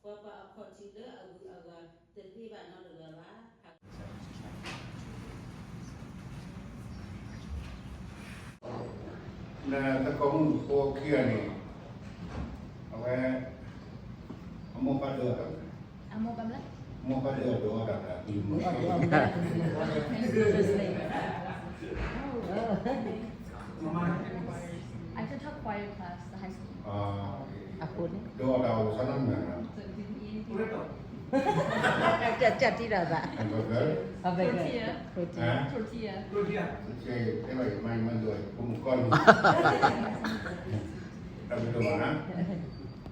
ကွၢ်ပှၤအခီၣ်ထံးလၢအဂုၤအဂၤတသ့ဘၣ်နီတဂၤဘၣ်. နသကိးမုၣ်ဖိခံဂၤန့ၣ် အဝဲ အမိၢ်ပၢ်ဒၢအီၤတၢ်, အမိၢ်ပၢ်ဒၢအီၤဒိးအီၣ်တၢ်, I took a choir class, the high school. အဃိန့ၣ် ဒိးအီၣ်တၢ်အီၤ သီနမုၢ်နၤနီၤ. တၢ်တံၢ်တၢ်သး hamburger, tortilla, tortilla, tortilla. တဲဘၣ်ယမါ ယမါဒိးအီၤ ယဖိမုၣ်ကီၢ်န့ၣ် တၢ်ဘျုးဒိၣ်မးနီၤ.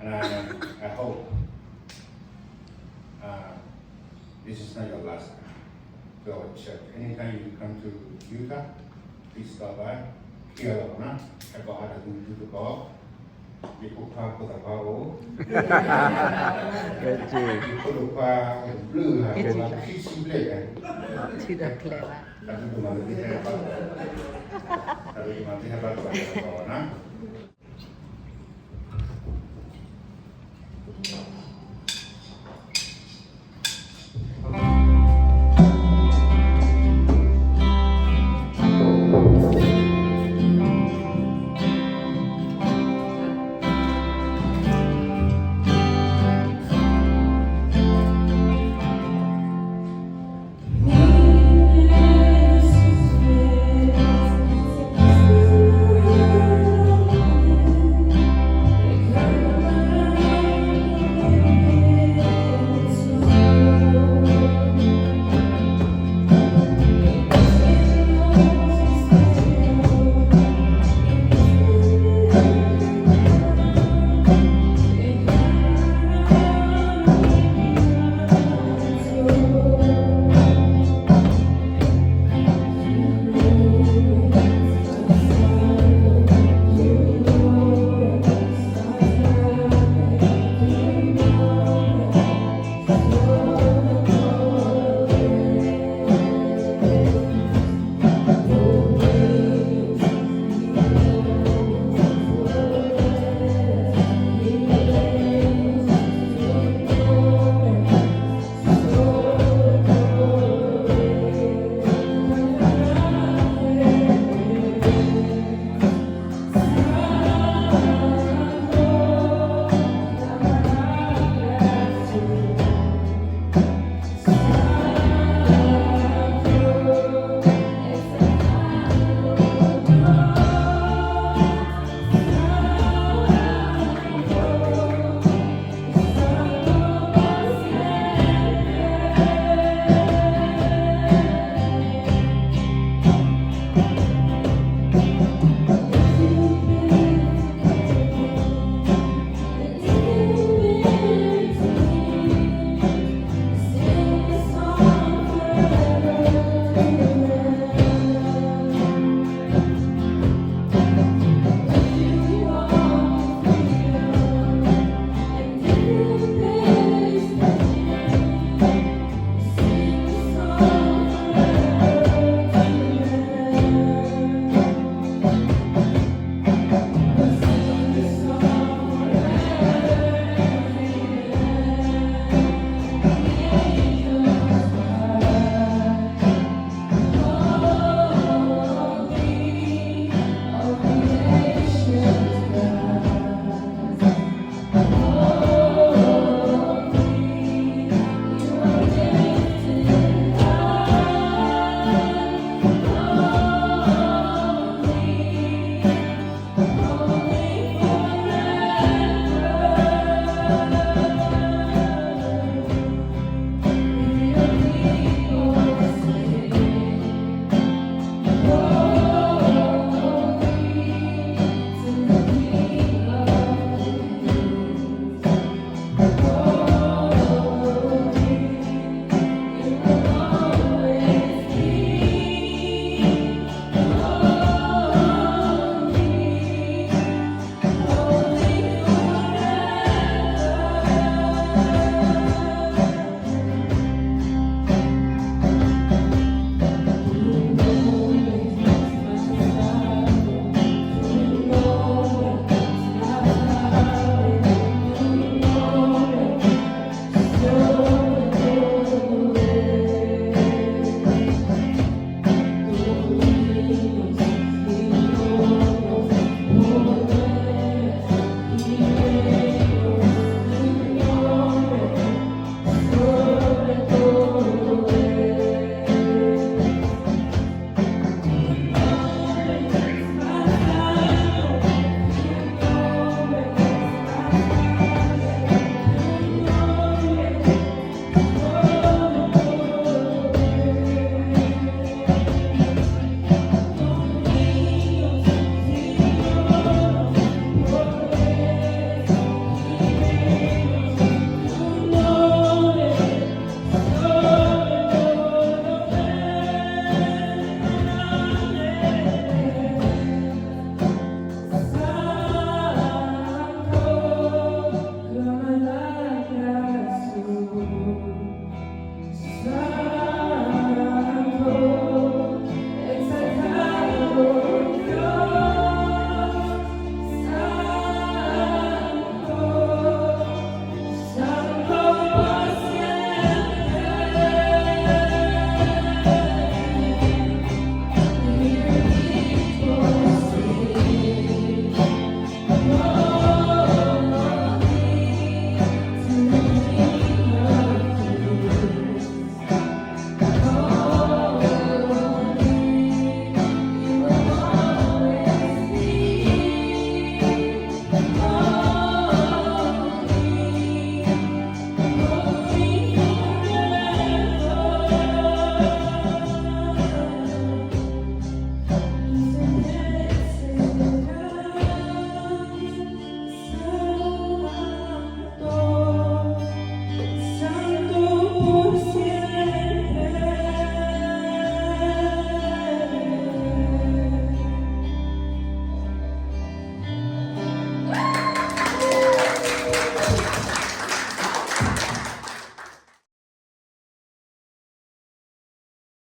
And I, I hope, uh, this is not your last time to our church. Anytime you come to Utah, please stop by. ခံဂၤလီၤနီၤ, ဟဲကီးအါတၢ်သုသုသကိး, ယဖိခွါဖိသၣ်ခွါအိၣ်, ယဖိဒိၣ်ခွါအိၣ်တဘျုးဂၤ, အိၣ်လၢခံဆံဘျဲၣ်, တၢ်ဘျုးဒိၣ်မးလၢသုဟဲဘါ, တၢ်ဘျုးဒိၣ်မးသုဟဲဘါသကိးနီၤ.